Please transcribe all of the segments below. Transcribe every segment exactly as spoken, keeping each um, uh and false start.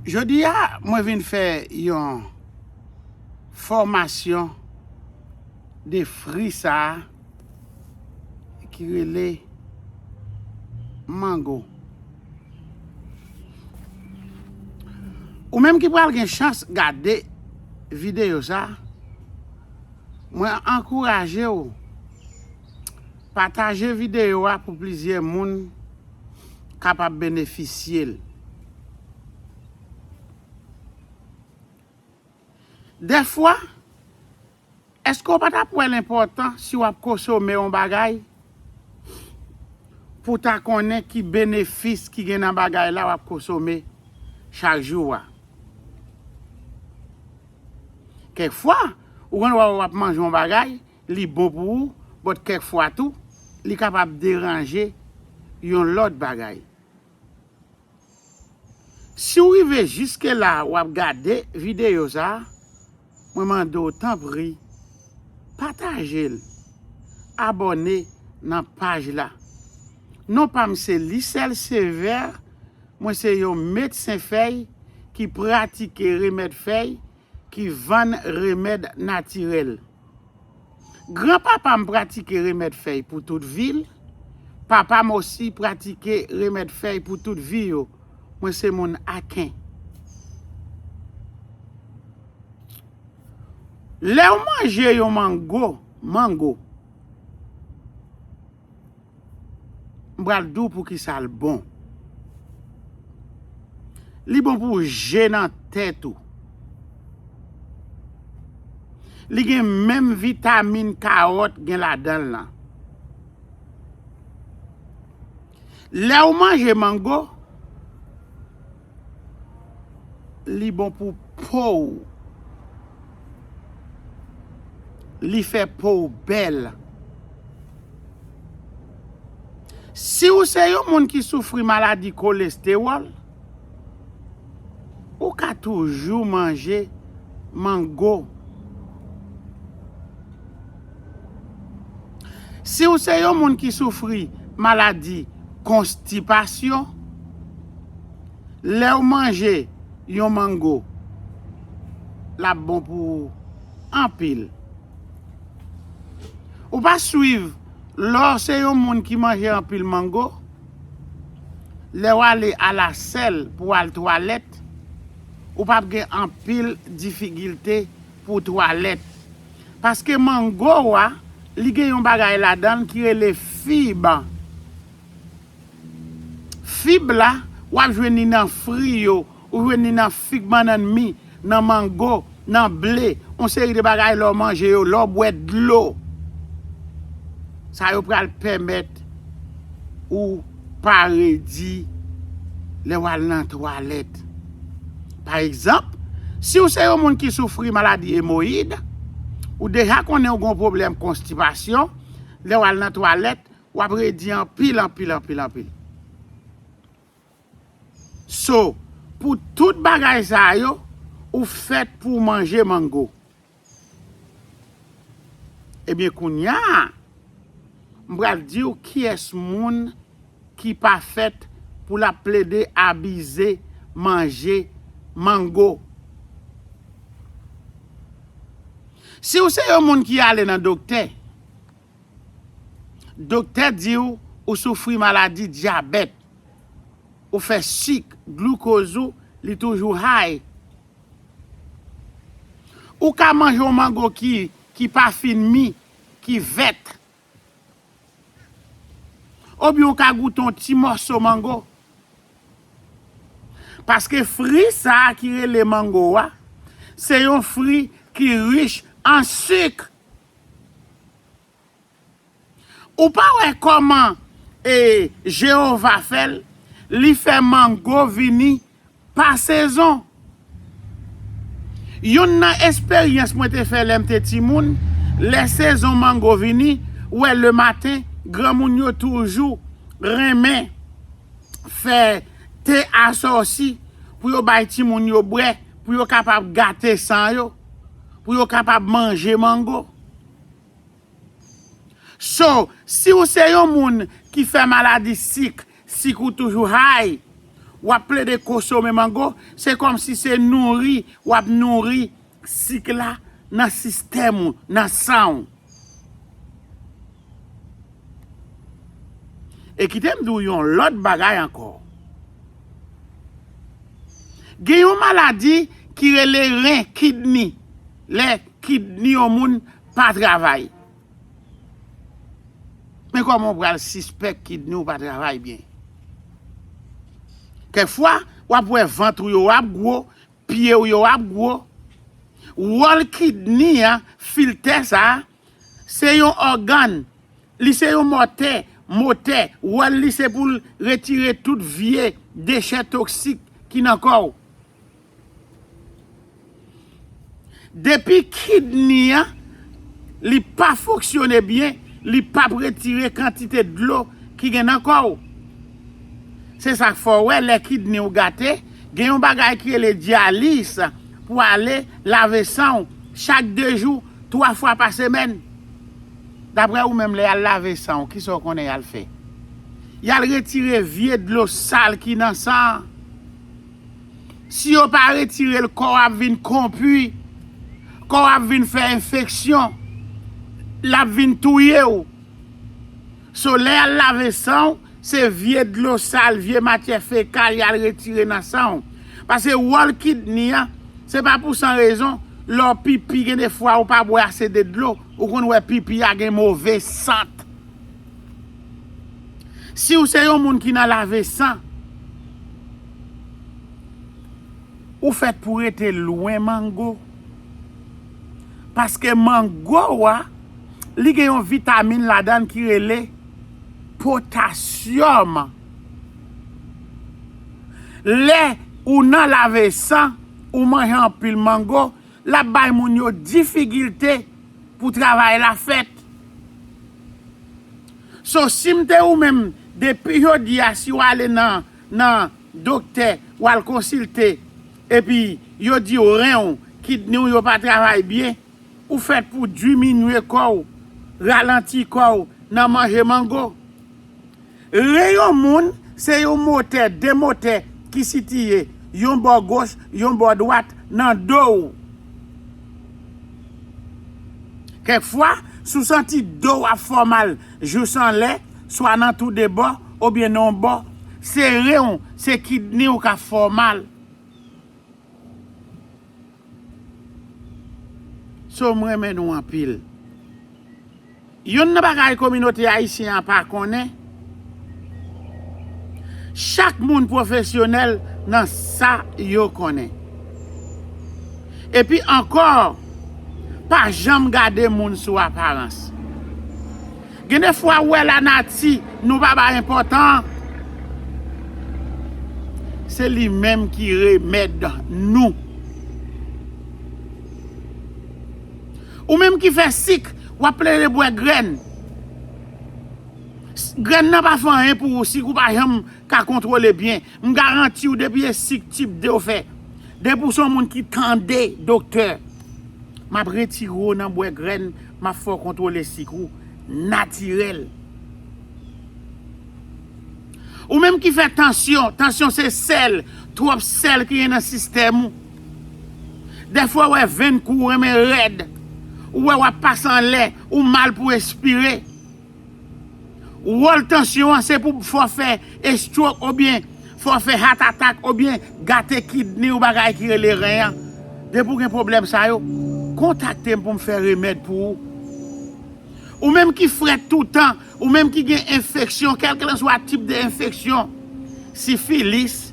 Jodi a, mwen vin fè yon fòmasyon de fri sa a ki rele mango. Ou menm ki pral gen chans gade videyo sa a, mwen ankouraje w pataje videyo a pou plizyè moun kapab benefisye l. Dèfwa, èske w pa t ap wè l enpòtan si w ap konsome yon bagay pou w ta konnen ki benefis ki gen nan bagay la w ap konsome chak jou a? Kèk fwa, ou konn wè w ap manje yon bagay, li bon pou ou, but kèk fwa tou, li kapab deranje yon lòt bagay. Si w rive jiske la w ap gade videyo sa a, mwen mande w tanpri, pataje l, abòne nan paj la. Non pa m se Lisèl Sevè, mwen se yon medsen fèy ki pratike remèd fèy, ki vann remèd natirèl. Granpapa m pratike remèd fèy pou tout vi l. Papa m osi pratike remèd fèy pou tout vi yo. Mwen se moun Aken. Lè w manje yon mango, mango, m pral di w poukisa l bon. Li bon pou je nan tèt ou. Li gen menm vitamin kawòt gen ladan l lan. Lè w manje mango, li bon pou po w. Li fè po w bèl. Si w se yon moun ki soufri maladi kolestewòl, ou ka toujou manje mango. Si w se yon moun ki soufri maladi konstipasyon, lè w manje yon mango, l ap bon pou ou anpil. Ou pa swiv, lè w se yon moun ki manje anpil mango, lè w ale alasèl pou w al twalèt, ou p ap gen anpil difikilte pou w twalèt. Paske mango a, li gen yon bagay ladan l ki rele fib. Fib la, w ap jwenn li nan fri yo, ou jwenn li nan fig bannann mi, nan mango, nan ble, yon seri de bagay lè w manje yo, lè w bwè dlo. Sa yo pral pèmèt ou pa redi lè w al nan twalèt. Pa egzanp, si w se yon moun ki soufri maladi emoyid, ou deja konnen w gen yon pwoblèm konstipasyon, lè w al nan twalèt, w ap redi anpil, anpil, anpil, anpil. So, pou tout bagay sa yo, ou fèt pou w manje mango. Ebyen, kounye a, m pral di w kiyès moun ki pa fèt pou l ap plede abize manje mango. Si w se yon moun ki ale nan doktè, doktè di w ou soufri maladi dyabèt, ou fè sik, glukoz ou, li toujou high. Ou ka manje yon mango ki, ki pa fin mi, ki vèt. Oubyen ou ka goute yon ti mòso mango. Paske fri sa a ki rele mango a, se yon fri ki rich an sik. Ou pa wè kòman, e, Jewova fè l? Li fè mango vini pa sezon. Youn nan esperyans mwen te fè lè m te timoun, lè sezon mango vini, ou wè lematen, granmoun yo toujou renmen fè te asòsi pou yo bay timoun yo bwè, pou yo kapab gate san yo, pou yo kapab manje mango. So, si w se yon moun ki fè maladi sik, sik ou toujou high, w ap plede konsome mango, se kòmsi se nouri w ap nouri sik la nan sistèm ou, nan san w. E kite m di w yon lòt bagay ankò. Gen yon maladi ki rele ren, kidni. Lè kidni yon moun pa travay. Men kòman w pral sispèk kidni w pa travay byen? Kèk fwa, w ap wè vant ou yo ap gwo, pye w yo ap gwo. Wòl kidni an, filtè sa a, se yon ògàn. Li se yon mòtè, motè. Wòl li se pou l retire tout vye dechè toksik ki nan kò w. Depi kidni an, li pa fonksyone byen, li p ap retire kantite dlo ki gen nan kò w. Se sa k fè w wè lè kidni w gate, gen yon bagay ki rele dyalis pou ale lave san w chak de jou, twa fwa pa semèn. Daprè ou menm, lè y al lave san w, kisa w konnen y al fè? Y al retire vye dlo sal ki nan san an. Si yo pa retire l, kò w ap vin konpwi, kò w ap vin fè enfeksyon, l ap vin touye w. So, lè y al lave san w, se vye dlo sal, vye matyè fekal y al retire nan san w. Paske wòl kidni an, se pa pou san rezon, lè w pipi, gen de fwa ou pa bwè ase de dlo, ou konn wè pipi a gen move sant. Si w se yon moun ki nan lave san, ou fèt pou rete lwen mango. Paske mango a, li gen yon vitamin ladan l ki rele potasyòm. Lè ou nan lave san, ou manje anpil mango, l ap bay moun yo difikilte pou travay la fèt. So, si m te ou menm, depi jodi a, si w ale nan, nan doktè, w al konsilte, epi yo di w ren w, kidni w yo pa travay byen, ou fèt pou diminye kò w, ralanti kò w nan manje mango. Ren yon moun se yon motè, de motè ki sitiye, yon bò goch, yon bò dwat, nan do w. Kèk fwa, si w santi do w ap fè w mal jous anlè, swa nan tou de bò, oubyen nan yon bò, se ren w, se kidni w k ap fè w mal. So, m renmen nou anpil. Youn nan bagay kominote ayisyen an pa konnen, chak moun pwofesyonèl nan sa yo konnen. Epi ankò, pa janm gade moun sou aparans. Gen de fwa ou wè lanati nou pa bay enpòtan. Se li menm ki remèd nou. Ou menm ki fè sik, w ap plede bwè grèn. Grèn nan pa fè anyen pou ou, sik ou pa janm ka kontwole byen. M garanti w depi e sik tip de w fè, depi w se yon moun ki tande doktè, m ap retire w nan bwè grèn, m ap fè w kontwole sik ou natirèl. Ou menm ki fè tansyon, tansyon se sèl, twòp sèl ki gen nan sistèm ou. Dèfwa w wè venn kou w renmen rèd, ou wè w ap pase anlè, ou mal pou espire. Wòl tansyon an se pou fè w fè stroke oubyen fè w fè heart attack oubyen gate kidni ou bagay ki rele ren an. Depi w gen pwoblèm sa yo, kontakte m pou m fè remèd pou ou. Ou menm ki frèt toutan, ou menm ki gen enfeksyon, kèlkelanswa tip de enfeksyon, sifilis,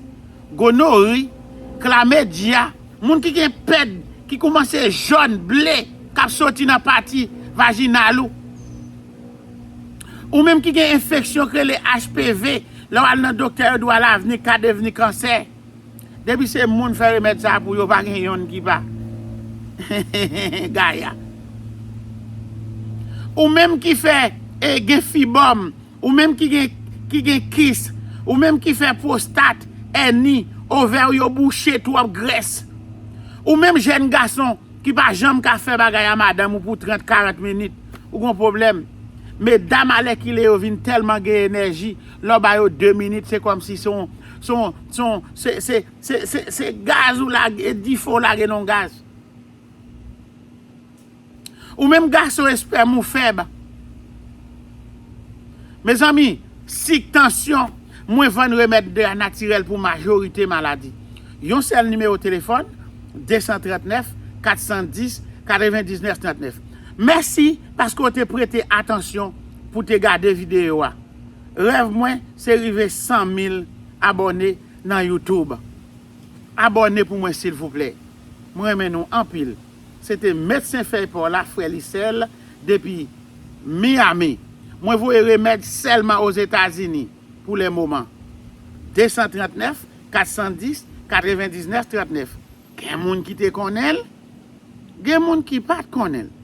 gonori, klamedya, moun ki gen pèd ki koumanse jòn, ble, k ap soti nan pati vajinal ou. Ou menm ki gen enfeksyon k rele H P V, lè w al nan doktè yo di w alavni ka devni kansè. Depi se moun fè remèd sa pou yo, pa gen yonn ki pa. Gaya. Ou menm ki fè, e, gen fibòm, ou menm ki gen, ki gen kis, ou menm ki fè pwostat, èni, ovè w yo bouche, twòp grès. Ou menm jèn gason ki pa janm ka fè bagay a madanm ou pou trant, karant minit, ou gon pwoblèm. Medam alèkile yo vin tèlman gen enèji, lè w ba yo de minit, se kòmsi se yon, se yon, se yon, se, se, se, se, se gaz ou lage, dife w lage nan yon gaz. Ou menm gason espèm ou fèb. Mezanmi, sik, tansyon, mwen vann remèd de a natirèl pou majorite maladi. Yon sèl nimewo telefòn, de san trannèf, kat san dis, katrevendiznèf trannèf. Mèsi paske w te prete atansyon pou te gade videyo a. Rèv mwen se rive san mil abòne nan YouTube. Abòne pou mwen silvouplè. Mwen renmen nou anpil. Se te medsen fèy pa w la, frè Lisèl, depi Miami. Mwen voye remèd sèlman Ozetazini pou le moman. De san trannèf, kat san dis, katrevendiznèf trannèf. Gen moun ki te konnen l, gen moun ki pa t konnen l.